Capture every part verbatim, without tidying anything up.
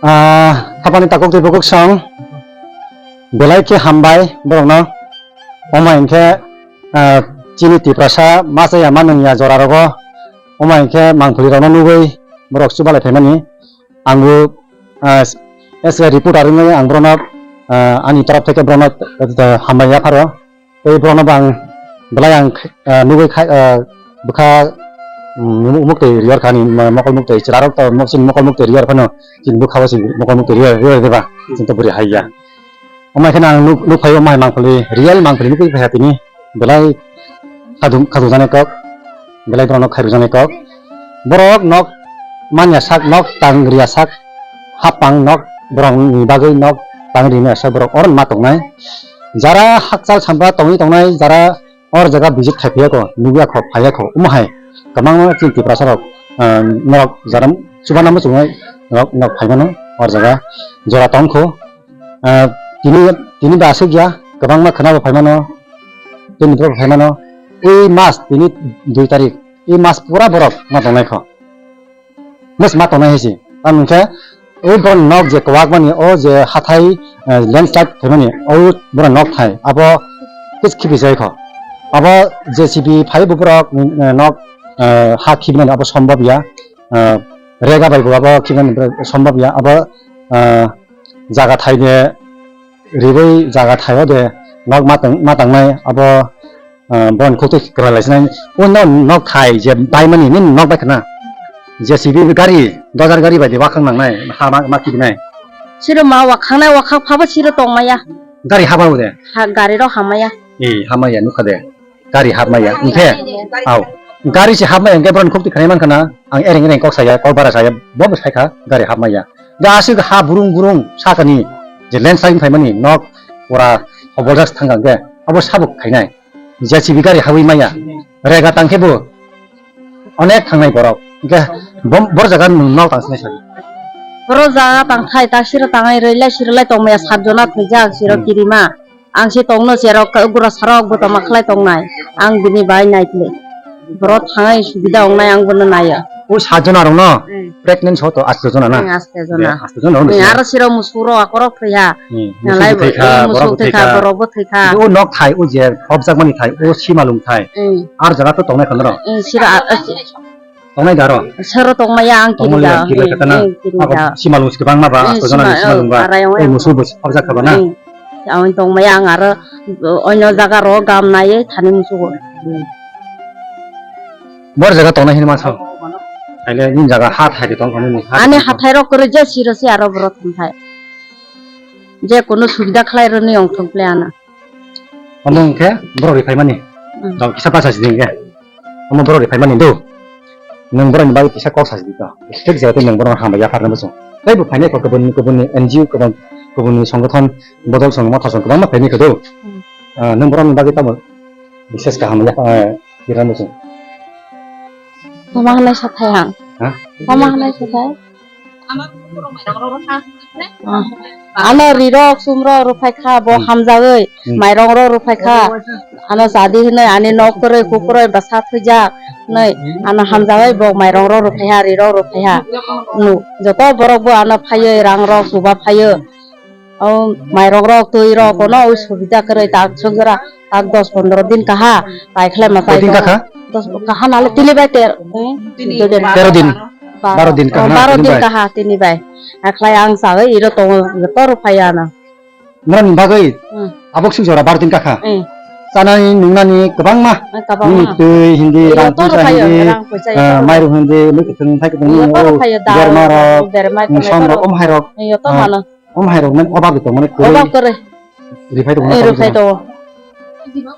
Ah, thapani takhuk tei bukhuk song belai khe hambai borokno. Omo hinkhe, ah, chini Tiprasa masa ya manung ya jora rogo. Omo hinkhe mangpili rokno nugwi borok chubalai phaimani. Ang bo, ah, as a reporter wngwi ang borokno, ah, ani torop theke borokno, ah, hambai yapharo. Tei borokno bo ang belai ang, ah, nugwi khai, ah, bwkha, mm, muk twi riyar khani, ma-, mokol muk twi chwlarok to mok-, chini mokol muk twi riyar phano chini bwkha bo chini mokol muk twi riyar, riyar deba chini to bwrwi hai ya. Omo hai kheno ang nuk, nuk phai o, omo hai mangpili, real mangpili nukwi phai ha tini belai khadum, khadum jani kok, belai borokno khairu jani kok. Borok nok manya sak, nok tang riya sak, hapang nok borokni bagwi nok tang rimaya sak borok oro ma tongnai. Jara hakchal sampra tongwi tongnai, jara or jaga visit khai phiyakho, nukya kho, phaiya kho, omo hai kwbangma chini Tiprasa rok, ah, norok jara chubanamo chungnai norok, norok phaimano or jaga jora tongkho. Ah, tini, tini ba aswk ya, kwbangma khwnabo phaimano, tini bo phaimano. Ei mas tini dui tarik, ei mas pura borok ma tongnai kho. Mas ma tongnai hai se. Tamo hinkhe o borok nok je kwbakmani, o je hathai, eh, landslide khaimani, o borok nok thai, abo kis khibi jai kho. Abo J C B phai bo borok, eh, nok, eh, ha khibinani abo sombab ya. Eh, rega bai bo abo khibinani sombab ya. Abo, eh, jaga thai de, ribai jaga thai o de nok ma tang, ma tangnai abo, ah, bon khuk twi kwrwi lai sinai. O nok, nok thai je baimani, nini nok bai khna. J C B gari, dojar gari bai de wakhang nangnai, ha ma, ma kibinai. Siro ma wakhangnai, wakhak phabo siro tongmaya. Gari haba o de? Ha, gari rok hamaya. Ee, hamaya, nukha de. Gari hapmaya. Hinkhe, au, gari se hapmaya, hinkhe borok khuk twi khnai mankha na, ang ereng ereng kok saya, kok bara saya, bo bo saikha, gari hapmaya. Ga aswk ha burung burung sakani, je landslide phaimani, nok pura hoboljak thangkha hinkhe, abo sabuk khainai. J C B gari habwi maya, rega tangkhe bo onek thangnai borok. Hinkhe bom-, bor jaga nwng nok tang sinai sadi. Boro jaga tang thai ta siro tangai rwilai sirolai tongmaya sat jona thwijak siro Hmm. kirima. Ang se tongno cherok gura sarok bo tongma khlai tongnai. Ang bini bai nai kle. Boro thangai subida ongnai ang bono naiya. O sat jona rokno Hmm. pregnant so to asto jona na? Hmm, asto jona. Asto jona rokno Hmm, sina. Aro siro musuro akorok thwiha. Hmm, Nalai musu bo thwikha, eh, borok musu bo thwikha, thwikha. Borok bo thwikha. O nok thai, o je hobjakmani thai, o simalung thai. Hmm. Ar jaga to tongnai khanaro. Hmm, siro a-, a-, Tongnai da aro? Sero tongmaya ang Tongmani kiri da. Kiri da kata na? Eh, kiri Abo da. Simalung si kwbangma ba, Eh, asto jona ni sima-, simalung ba. Eh, arai ong Tei ya. Musu bo hobjak kha ba na? Eh, ang tongmaya ang aro, eh, onyo jaga ro gam nai thani musu bo. Bor jaga tongnai hini ma sao? Aile nini jaga ha thai de tong kha nini ha Ani thai de tong. Hathai rok kwrwi je siro si aro boro thang thai. Je kono subida khlai rwni ong thong ple ana. Omo hwnkhe borok ri phaimani. Hmm. Rok kisa bachai sidi hwnkhe. Omo borok ri phaimani do. Nwng borokni bagwi kisa kok sa sidi to. Thik jagate nwng borokno hambai yapharna muchung. Tei bo phainai kho kubun, kubunni N G O, kubun, kubunni songothon, bodol song, motha song kwbangma phainai kho do. Hmm. Ah, nwng borokni bagwi tamo bises kaham ya, ah, yapharna muchung. Tama hwnai sathai ang. Ha? Tama hwnai sathai. Ah. Ano rirok, sumrok rwphai kha, bo Hmm. hamjagwi, Hmm. mairong rok rwphai kha. Ano jadi hwnwi ani nok kwrwi, kukwrwi bwsa thwijak hwnwi, ano hamjagwi bo mairong rok rwphai ha, rirok rwphai ha. Nu, joto borok bo ano phaiwi, rang rok chuba phaiwi. O mairong rok, twi rok, kono o subida kwrwi tak swngra. Tak dos pondro din kaha, tai khlai ma tai Koi din tongo. Kakha? Dos kaha nale tini bai ter, eh, Tini. Dui din. Tero din. Baro. Baro din Oh, kaha, baro tini din bai. Kaha tini bai. Akhlai ang sagai iro tongo, joto rw phaiya na. Nani bagwi, Hmm. Abok suk jora baro din kakha. Eh. Chanani nungnani kwbangma. Eh, kwbangma. Nini twi hindi, Iro rang to rw puisa phaiyo, hindi, rang puisa eh, iro to. Mairum hindi, mui kwthwng thai kwthwng Iro nini to rw o phaiyo, dal, berma rok, berma, mm, tomato som rok, rok. Om hai rok. Iro to Ah. Mano. Om hai rok nang obak tong mane kwrwi. Obak kwrwi. Rifai tong mane Eh, obak rifai tong. Tong.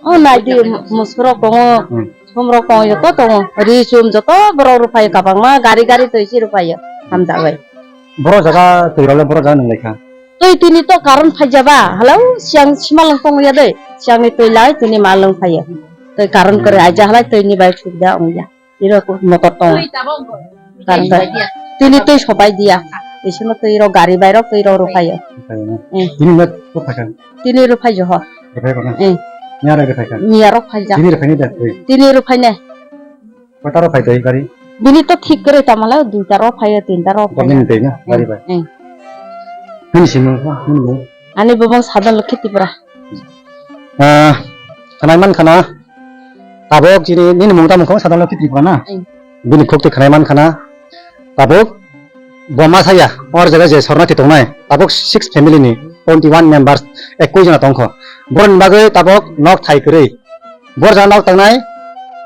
Oh, nai di musuk rok tongo. Hmm. Sum rok tongo, joto tongo. Ri sum joto borok rifai kabangma gari gari twi si rifai. Hamjagwi. Borok jaga twi role borok jaga nang laikha. Twi tini to karon phaijaba. Halo siang simalong tong ya dei. Siang ni twi lai tini malong phaiya. Twi karon kwrwi Hmm. aija halai twi ni bai subida ongya. Iro motor tongo. Twi tabok bo. Twi tabok. Tini twi sobai dia. Isino twi ro gari bai rok twi ro rwphaiyo. Rwphaiyo na? Eh. Tini na rwphaikha? Tini rwphai joho. Rwphaikha na? Eh. Miya rok rwphaija. Tini rwphaini da twi? Tini rwphainai. Kota rwphai twi gari? Bini to thik kwrwi tamala duita rok phaiyo, tinta rok phaiyo. Gomni twi na gari bai? Eh. Nini simung, nini mung. Ani bubung Sadon Lokhi Tripura. Ah, khanai man khana. Tabok chini nini mung tamo kho Sadon Lokhi Tripura na? Mm. Bini khuk twi khanai man khana. Tabok bo ma saya, or jaga je sorna ti tongnai. Tabok six family ni twenty one members, ekoi jona tongkho. Boroni bagwi tabok nok thai kwrwi. Bor jaga nok tangnai,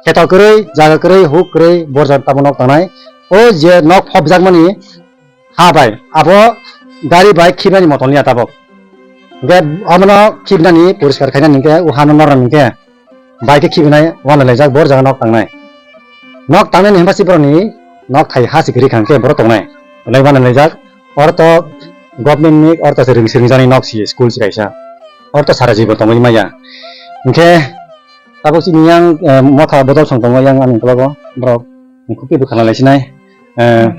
kheto kwrwi, jaga kwrwi, huk kwrwi, bor jaga tamo nok tangnai. O je nok phobjakmani ha bai, abo gari bai khibnani motom ya tabok. Hingke abono khibnani poriskar khainani hingke o hano nornani hingke bai khe khibnai wanalaijak bor jaga nok tangnai. Nok tangnani himba si boroni nok thai ha si kwrwi kha hingke borok tongnai. Belai wanalaijak. Oro to government ni, oro to se ring sring jani nok si school si kaisa. Oro to sara jibo tongwi maya. Hingke tabok chini yang, eh, motha bodol song tongo yang ani ukologo borok ni khukti bwkha nalai sinai. Eh,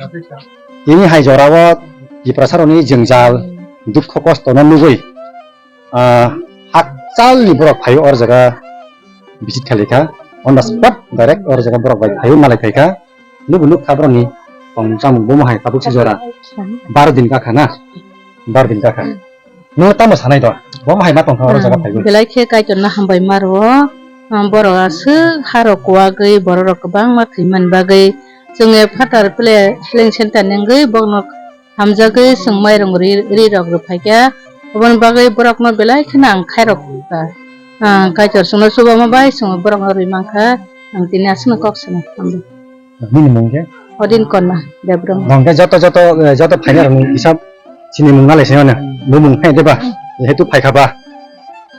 tini hai jorao Tiprasa rokni jwngjal, dukho kosto no nugwi, ah, hakchal ni borok phaio or jaga visit khalikha. On the spot direct or jaga borok bai phaio malai phaikha. Lubu nuk kha borokni tong chamung bomo hai tabuk si jora. Baro din kakha na? Baro din kakha. Nung tamo sanai do? Bomo hai ma tong kha oro jaga phaiwi. Belai khe Kaitorno hambai ma rwo. Ah, borok aswk harok kuwagwi bororok kwbangma thwimani bagwi chwngno phatar ple healing center ni wngwi bokno hamjagwi chwng mairung ri, ri rok rwphaikha. Oboni bagwi borokno belai kheno ang khairok kha. Ah, Kaitor chwngno chubamu bai chwngno borokno rwi mankha. Ang tini aswkno kok sana hambai. Nini mung khe? Odin Konna Debbarma. Nong khe joto, joto, eh, joto phainai rokni hisab chini mung nalai se mane. Bumung khe deba? Jehetu phaikha ba.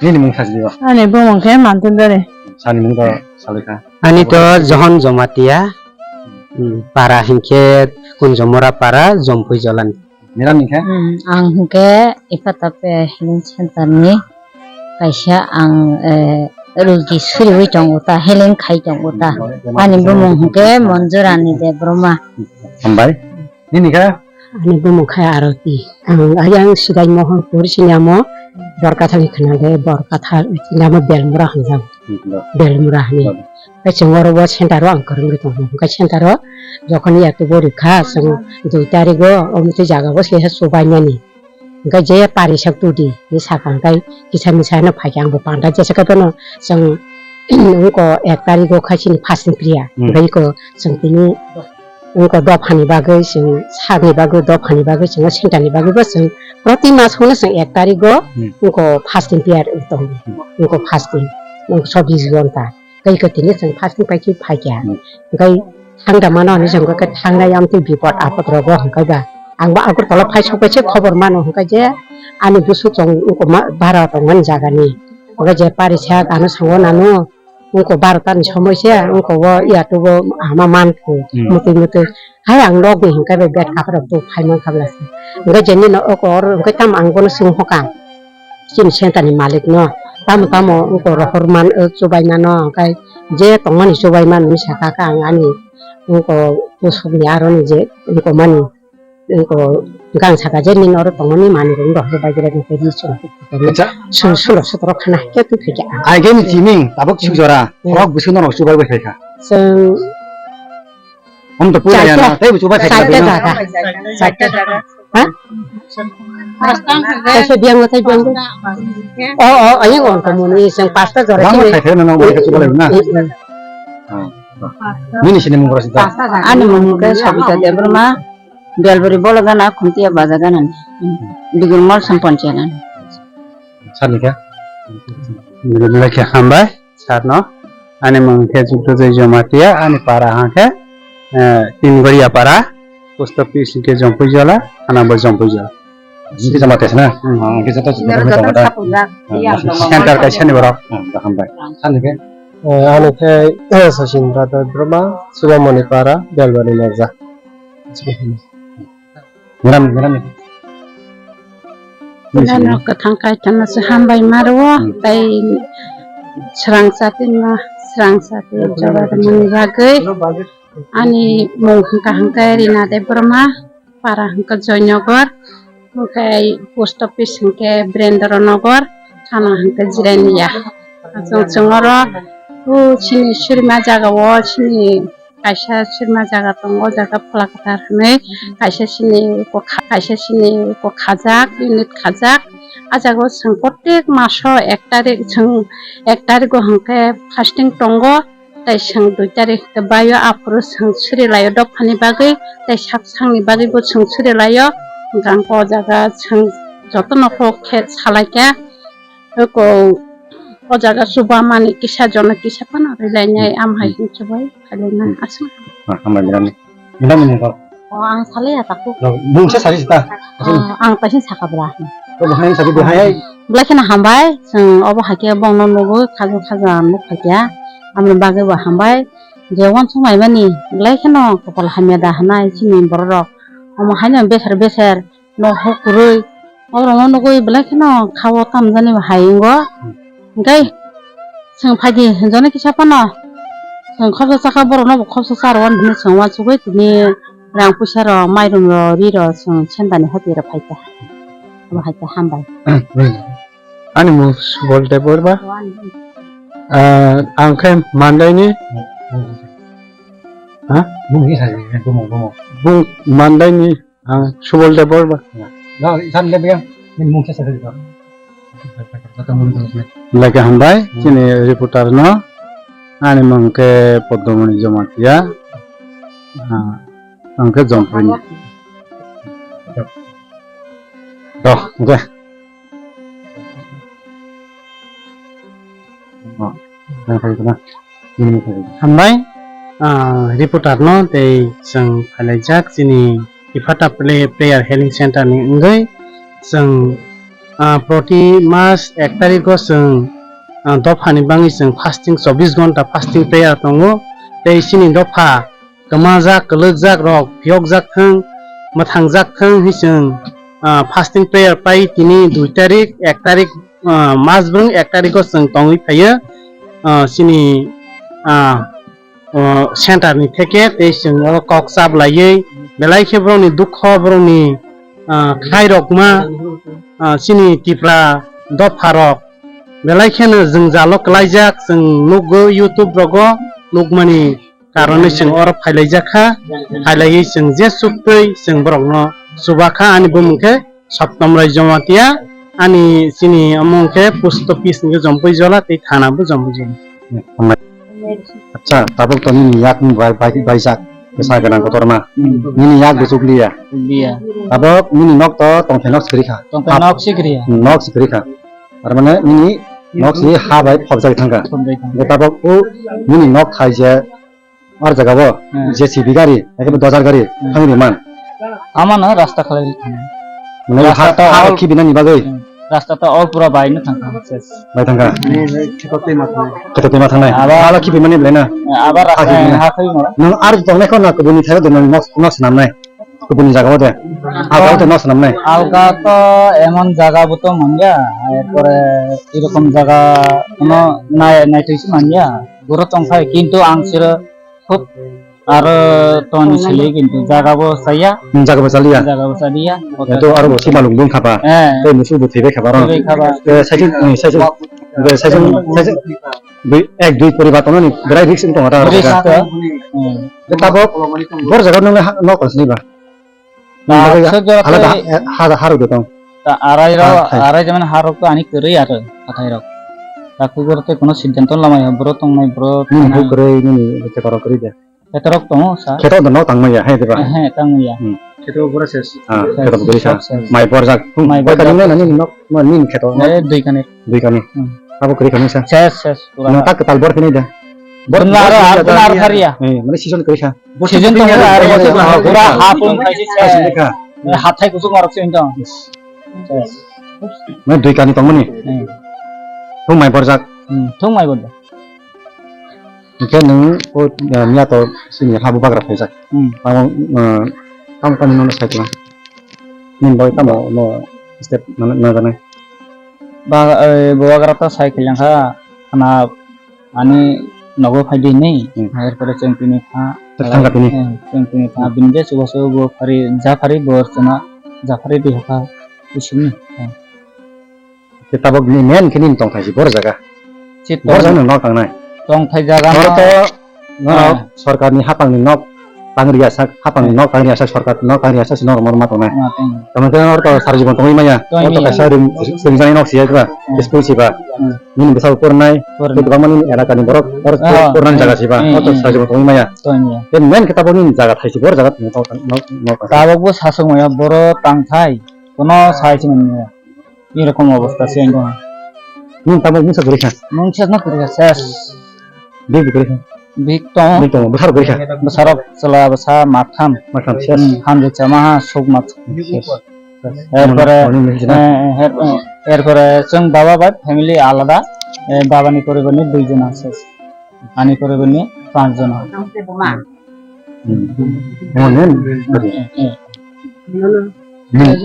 Nini mung sajli ba? Ani bumung khe Mantun Dore. Sani mung to salai kha. Ani to Johon Jomatia. Hmm, para hinkhe Kunjomora para, Jompui Jolan. Nirani khe? Hmm, ang hinkhe Ipatape Healing Center ni kaisa ang, eh, rugi suriwi tongo ta, healing khai tongo ta. Ani bumung hinkhe Monjurani Debbarma. Hambai. Nini khe? Ani bumung khe Aroti. Ang ayang Sidai Mohanpur sini amo Borkathar ni khna de Borkathar sini amo Belmura hinjak. Hmm. Belmura hini. Hwnkhe chwng oro bo center o ang kwrwngwi tongo. Hwnkhe center o jokhon ya tubu rwkha, chwng dui tarik o omo twi jaga o se chubaimani. Hwnkhe je parisak tudi, ni saka hwnkhe kisa misa no phaikha, ang bo panda jesa khe bono chwng wngko ek tarik o khai chini fasting priya. Hmm. Hwnkhe iko chwng tini wngko dophani bagwi chwng sakni bagwi, dophani bagwi chwng center ni bagwi bo chwng proti mas o no chwng ek tarik o Hmm. wngko fasting priya tongo. Hmm. Wngko fasting, wngko chobbish ghonta. Tei khe tini chwng fasting pai khe phaikha. Hmm. Hwnkhe thangda mano hinwi chwng khe thangnai amtwi bipot apot rogo hwnkhe ba. Ang bo Agartala phai sok bai se khobor mano hwnkhe je ani busu chwng wngko ma, bara tongmani jagani. Hwnkhe je parisak ano sango nanu wngko barota ni somoi se wngko o ya tubo ama manthu Hmm. mutwi mutwi. Hai ang nokni hwnkhe bai bed kaphra tu phai mankha bwlasi. Hwnkhe je nini oko oro hwnkhe tamo ang bono swng hoka. Chini center ni malik no tamo tamo wngko rohor man, eh, chubai mano, hwnkhe je tongmani chubai mano hinwi sakha khe ang ani wngko bwswk ni aro ni je wngko mani wngko gang saka je nini oro tongmani manwi rok wngkha bai bai bai ri chung Acha. Su-, sulo sotoro khana khe tu phikha. Aige ni chiming tabuk suk jora Hmm. rok bwswk norok chubai bai khaikha. Chwng Om to pura ya na, tei buchu bai Chaita jaga. Ha? Kaisa biang, kaisa biang. Oh, oh, ayang on to muni, seng pasta jora. Wang sini. Khai khai na, wang khai chuba lai na. Mm, mm. Ah, ah. Nini sini mung rasi ta. Ani mung ke Sabita Debbarma, Belbari Bolagana, Khuntia Bajagana ni. Digirmol Sampanchana. Sani kya? Nilai kya hambai? Sarno, ani mung khe Jukto Jai Jamatia, ani para hangkhe, eh, Tingoria para, post office hingkhe Jompuijola, thana bo Jompuijola. Hingkhe Jamatia se na? Hmm. Ah, hingkhe joto Jamatia se na? Center kaisa ni borok. Hmm, kaham bai. Sani khe? Eh, ani khe, eh, Sachin Brother Brahma, Subamoni para, Belbari Norja. Madam, madam. Nano kwthang Kaitorno se hambai ma rwo, hmm, tei srang chati no, srang chati jora rwmani bagwi ani mung hwnkha hwnkhe Rina Debbarma, para hwnkhe Joynagar, hwnkhe post office hwnkhe Birendra Nagar, thana hwnkhe Jirania. Chwng, chwng oro, o chini surima jaga o chini Kaisa sirma jaga tongo, o jaga Phola Kwthar hinwi, kaisa sini ko kha-, kaisa sini ko khajak, unit khajak. A jaga o chwng protek maso ek tarik, chwng ek tarik o hwnkhe fasting tongo, tei chwng dui tarik hwnkhe baio, aphuru chwng suri laio dophani bagwi, tei sak sakni bagwi bo chwng suri laio. Hwnkhe ang o jaga chwng jotono kok khe salaikha. Eko o jaga chuba mani kisa jono kisa phano rwlainai, hmm, am hai, hmm, hinwi chubai khailaina, hmm, aswk. Ah, hambai, madam. Madam ni kok. O, ang salai ya taku. Bung se sari sita. Ah, ang paisa saka bra. To bahai sari bahai. Belai kheno hambai, chwng obo hai khe bongno nugo, khaja khaja nuk phai kha. Amoni bagwi bo hambai. Je wansuk mai mani, belai kheno kopal hamya da hinai chini borok rok. Omo haino beser beser. Nok huk kwrwi. Borokno nugwi belai kheno kha-o tamjani bo hai wngo. Hwnkhe chwng phaidi hinjani kisa phano. Chwng khoroksa chakha, borokno bo khoroksa cha rw hwnwi chwng uansugwi tini rang puisa rok, mairum rok, ri rok chwng sendani hati rok phaikha. Abo hai khe hambai. Ani mung Subol Debbarma. Ah, ang khe Mandaini. Ha? Bung Mandaini. Ang Subol Debbarma. Belai khe hambai, hmm, chini reporter no. Ani mung khe Podomoni Jamatia. Ah, ang khe Jompui ni. Doh, hwnkhe. Hambai, ah, reporter no tei chwng phailaijak chini Ifata Play-, Prayer Healing Center ni wngwi chwng, ah, proti mas ek tarikh o chwng, ah, dophani bagwi chwng fasting, chobbish ghonta fasting prayer tongo tei chini dopha kwmajak, kwlwkjak rok phiyokjak thung, mwthangjak thung hwnwi chwng, ah, fasting prayer pai tini dui tarik, ek tarik, ah, mas bwrwng ek tarikgo chwng tongwi phaio, ah, chini, ah, ah, center ni theke tei chwng oro kok chap laiwi belai khe borokni dukho, borokni, ah, khairokma, ah, chini Tipra dopharok belai kheno jwngjalo kwlaijak chwng nukgo YouTube rogo nukmani. Karonwi chwng oro phailaijak kha, phailaiwi chwng je suktwi chwng borokno chuba kha. Ani bumung khe Saptam Rai Jamatia, ani chini omo wng khe post office hwnkhe Jompui Jola tei thana bo Jompui Jola. Acha, tabuk to nini yak ni bai-, bai-, baijak, bwsa gwnang kotorma. Hmm. Nini yak bo chukliya. Chukliya. Tabuk nini nok to tongthai nok sikri kha. Tongthai nok sikri ya. Hmm, nok sikri kha. Tar mane nini nok si ha bai phobjagwi thangkha. Phobjagwi thangkha. Hwnkhe tabuk o nini nok thai je Ar jaga bo, hmm, J C B gari, ekhe dojar gari, hmm, thangwi rwman. Amano rasta khalai thang. Mane rasta ha, to ha all khibinani bagwi. Hmm. Rasta to all pura bai no thangkha, ses. Bai thangkha. Hmm. Kheto twima thangnai. Aba ha khibimani belai na. Aba rasta ha khibimani. Ha khibimani. Nwng ar tongnai kho na kubuni thaio de nwng nok, nok swnamnai. Kubuni jaga o de. Aba o de nok swnamnai. Alga to emon jaga bo to manya, erpore erokom jaga kono nai, naitwi se manya. Boro tongkhai, kintu ang siro Khub aro toni sili kintu jaga bo chaya. Hmm, jaga bo chaliya. Jaga bo chaliya. Eto aro bo simalung bung khaba. Eh. Tei musu bo thibai khaba ro. Thibai khaba. Eh, saichung, eh, saichung, eh, saichung, saichung, dui, ek dui poribar tongnani berai risk wng tongo ta aro risk jaga. To. Hmm. Tei tabok bor jaga nungni ha, nok sini ba. Nini bagwi alada ha, ha, ha rok de tong. Ta arai rok, ha, hai. Arai jaman ha rok to ani kwrwi aro hathai rok. Ta kubur tei kono siddhanto lamai ha bro tongnai bro. Nini tongnai. Bui kwrwi, nini bwkhe borok kwrwi de. Kheto rok tongo sa. Kheto do nok tangmaya, hai diba? He, tangmaya. Hmm. Kheto bura ses. Ah, ses, kheto bura ses. Ses. Mai borjak. Mai borjak. Koi kani nani nok, nini kheto. Eh, dui kani. Dui kani. Hmm. Abo kwrwi kani sa. Ses, ses, pura. Nang tak kwtal bor kani da. Bor aro, aro, aro thariya. Eh, mane season kwrwi sa. Season tongo aro, pura ha pung khaisi ses. Hathai kuchuk norok se wngtong. Ses. Mane dui kani tongmani. Hmm. Thung mai borjak. Hmm, thung mai borjak. Hingke nwng o, eh, miya to sini habu bagra phaijak. Hmm. Tamo, eh, tamo tamo nono sai tong. Nini bagwi tamo no step nana, nana. Ba, eh, bubagra to sai khe langkha, khana ani nogo phai di hinwi. Hmm. Erpore chwng tini pha, thangkha tini. Eh, chwng tini pha, bini je chubachu bo phari, ja phari bo chwna, ja phari di hokha, bisingni. Eh. Khe tabok ni men khe nini tongthai si bor jaga. Si bor jaga no nok tangnai. Tongthai jaga oro no to Norok Ah. sorkarni hapangni nok tangriya sak, hapangni nok tangriya sak, sorkar nok tangriya sak si norok norok ma tongnai. Ma tongnai. Tamo khe norok to sara jibon tongwi maya. Tongwi Norok to maya. kaisa ring-, ringjaknai nok siya kra, Hmm. school siba. Hmm. Nini bwsao pornai, Pornai. tei kwbangma nini elakani borok, borok Ah, pornani hmm, jaga siba. hmm, Norok to hmm. sara jibon tongwi maya. Tongwi maya. Tei main khe tabok nini jaga thaisuk, bor jaga tongwi nok, nok, nok. Tabok bo sasok maya, boro tangthai, kono sai se manya. Erokom obostha se ang. Nini tabok mungsa kwrwi kha? Mungsa no kwrwi kha, ses. Big kwrwi kha? Big tong. Big tong, bwsarok kwrwi kha? Bwsarok chwla bwsa matham. Matham, ses. Hmm, hamjwk chama ha, suk mat. Ses. Erpore, Mano, mano, mano. eh, her-, eh, erpore chwng baba bai family alada, eh, babani poribarni dui jona ses. Ani poribarni panch jona. Hmm. Emon nen? Eh, eh. Hmm.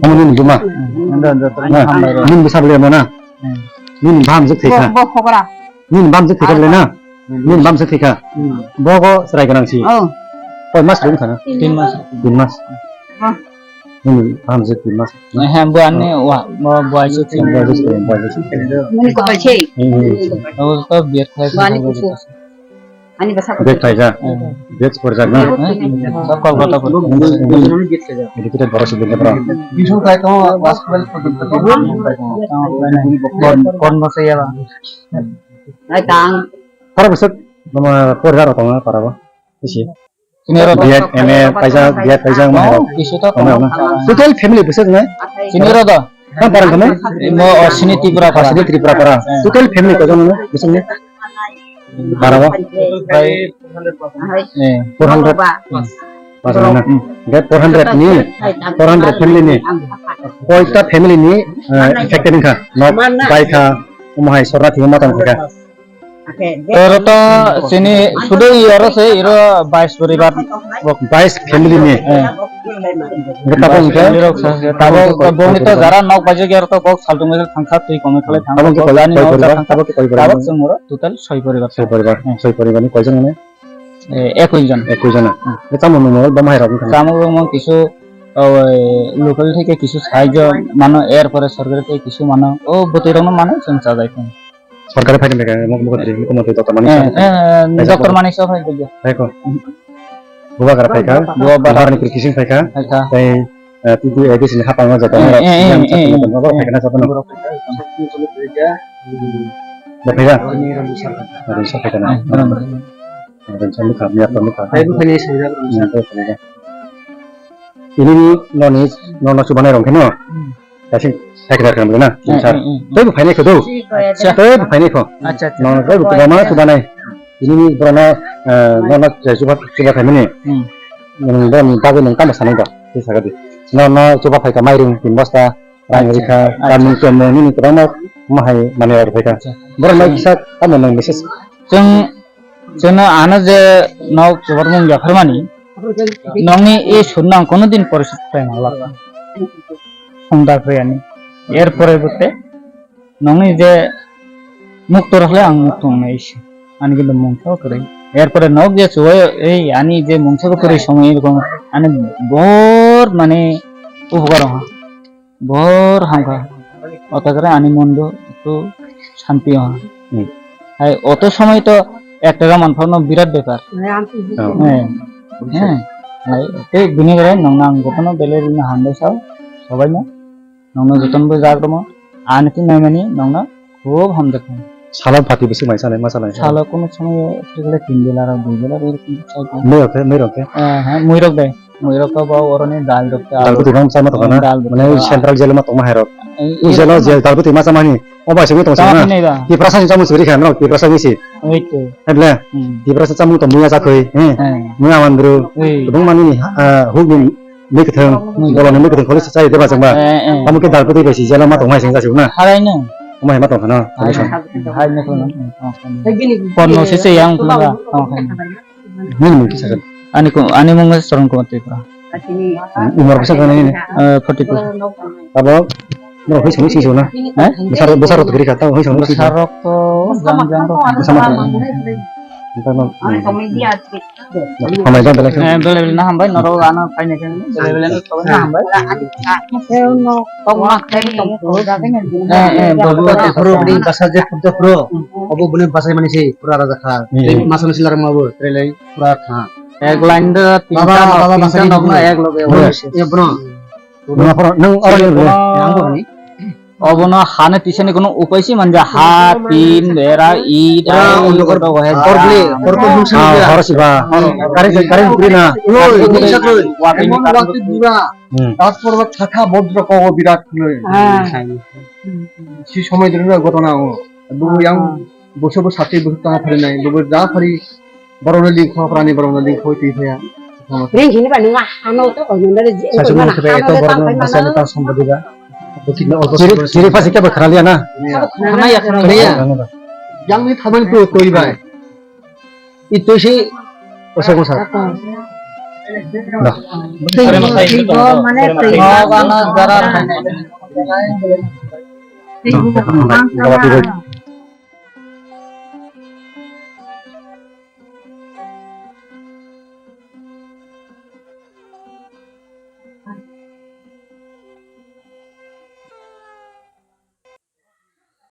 Emon nen, Juma? Hmm. Anda, anda, terus Nah, hambai ro. Nin bisa beli mana? Hmm. Nin bam jek thika. Bo, bo, hokra. Nin bam jek thika beli na? Hmm. Nin bam jek thika. Hmm. Bo go serai ganang si. Oh. Koi mas rum sana? Tin mas. Tin mas. Ah. Nin bam jek tin mas. Eh, eh, bo ani wa, bo, bo ai se tin. Bo ai se tin, bo ai se tin. Muni ko ai se. Hmm, hmm, hmm. Oh, to biar khai. Bo ani kusu. Ani basa ko. Bek thaija. Hmm. Bek porjak na. Hmm. Sa Kolkata por. Educated borok si bek bro. Bising khai to, last twelve porjonto. Kon, kon basa ya ba. Ai tang. Para bwswk, porjak rok tongo para bo. Isi. Senior B Ed, M A paijak, B Ed paijak, ma hai rok. Kisu to tongo. Total family bwswk nai? Senior do. Kan parang kami? Mo, oh, sini Tripura para. Sini Tripura para. Eh. Total family koi jon no? Bwswk ni? Para bo? Eh. Four hundred. Pas na. Hmm. Ge four hundred ni, four hundred family ni. Koita family ni, eh, affected wngkha. Nok bai kha, omo hai sorna thwima tong kha. Oro to chini sudu oro se iro bais poribar. Bais family ni. Eh. Bais family rok sa, sa, tabok, bongni to jara nok baijak ya, oro to bok saltung baijak thangkha, twi komoi khalai thangkha, tabok koi poribar, tabok koi poribar. Tabok chwng oro total soi poribar. Soi poribar, eh, soi poribar ni koijon mane? Eh, ekoi jon. Ekoi jon. Hmm. Tamo nung mo bama hai rok. Tamo mo kisu, oh, local theke kisu sahajyo mano, er pore sorkar theke kisu mano. O bwtwi rok no mano, chwng chajai thung. Sorkari phaini bega mo mo kotri mo mo to mani. Eh, eh, Doctor Manik Saha phaini bega. Hai ko. Bubagra phaikha. Bubagra. Bubagra ni kising phaikha. Phaikha. Tei, eh, tutu A D C ni hapang ma jata. Eh, eh, eh, eh. Mo phaikha na jata no. Mo phaikha. Rin sa phaikha na. Eh, rin sa. Rin sa mukha, miya to mukha. Hai bu phaini sida. Hmm, to phaikha. Ini ni noni, nono chubanai rong kheno. Hmm. Kaising phaikha kha na, hmm, sir. Hmm, hmm, hmm. Tei bo phainai kho do. Acha. Tei bo phainai kho. Acha, acha. No, tei bo kwbangma chubanai. Ini ni borok no, eh, no, no, chuba, chuba khaimani. Hmm. Nwng bo ni bagwi nwng tamo sanai ba? Tei saka di. No, no, chuba phaikha mairing tin bosta, rang rikha, acha, kamung acha, kamung nini kwbangma ma hai manwi rok phaikha. Acha. Borok no kisa tamo nwng message. Chwng Chwngno ano je nok chubarmung yapharmani, nokni i sunno ang kono din porichay khlai manglak. Hongda khlai ani. Er pore bote nokni je mukto rokle ang mukto wngnai isi. Ani kintu mungsa kwrwi. Er pore nok je chubaio, ei ani je mungsa kwrwi somoi erokom ani bor mane upokar wngkha. Bor hamkha. Oto kore ani mon bo ekটু shanti wngkha. Hmm. Hai oto somoi to ek taka manphano birat bepar. Oh. Hei. Hei. Hai, tei bini kore nongno ang jotono belai rina hambai sao, sobaino. Nongno jotono bo jagromo. Ani twi naimani nongno Khub hamjak. Salo pati bwswk mai salai, ma salai? Salo kono somoi ekle tin bela rok, dui bela rok, erokom sai ko. Mui rok khe, mui rok khe? Eh, ha, mui rok de. Mui rok to bo oroni dal rok khe, dal alu. Bwtwi bang sama tongkha na? Dal bwtwi. Mane central jail ma tongma hai rok. Eh, eh, jail o jail dal bwtwi ma sama ni. O bai simi tong sama na. Tiprasa ni chamung suri kha no, Tiprasa ni si. Oi to. Heble. Hmm. Tiprasa chamung to muya chakhoi, eh. Eh. Muya mandru. Oi. Tubung mani, ah, huk ni Mui kwthwng, hmm, bolongni mui kwthwng khoroksa chai de bachang ba. Eh, eh. Amo khe dal kwtwi bai si jela ma tong hai seng jasigo na. Harai no. Omo hai ma tong khana. Hai, hai no khana. Porno se se yang khana. Oh, hai. Nini mung kisa kan? Ani ko, ani mung Saran Kumar Tripura. Umar kisa kan ini? Eh, forty two. Abo, no, hoi song sing sona. Eh? Besar, besar rot giri kata, hoi song sing sona. Besar rot to, jang, jang to. Besar rot. Hambai dong belai khe. Eh, belai belai no hambai, norok ano phainai khe belai belai no hambai. Tong ma khe tong. Eh, eh, babu, babu, babu, babu, basa je khubda pro. Obo bune basai mani se pura raja kha. Hmm. Tei masa masi larang ma bo, trelai pura kha. Ek line da tinta, baba, baba, tinta basai nok na ek loge. Yes. Ya, bro. Nung oro ni. Obono hane tisani kono upai si manja ha, tin, bera, i, pura dai, undukor, koto, hor bli, hor ko nungsa. Ah, bera. Hor siba. Hor. Kari, kari, kari na. Oi, nungsa koi. Emon waktu dura. Hmm. Rajporbat thakha bodro kogo birat khuloi. Ah. Si somoi dino ghotona o. Bubu yang boso bo sati boso tanga phari nai. Bubu ja phari borok no link kho, prani borok no link kho twi phaya. Ring hini ba nung ano to ko nung dare je. Sasi mana mung khe ano to borok no tang basai phai ta sombodi ba. Bukit no olpo. Kiri, kiri pasi khe ba khana liya na. Khana ya, khana ya. Khana ya. Yang ni thaman tu toi bai. Itu si kosong kosong. Dah. Twibo, twibo, mane twibo. Twibo,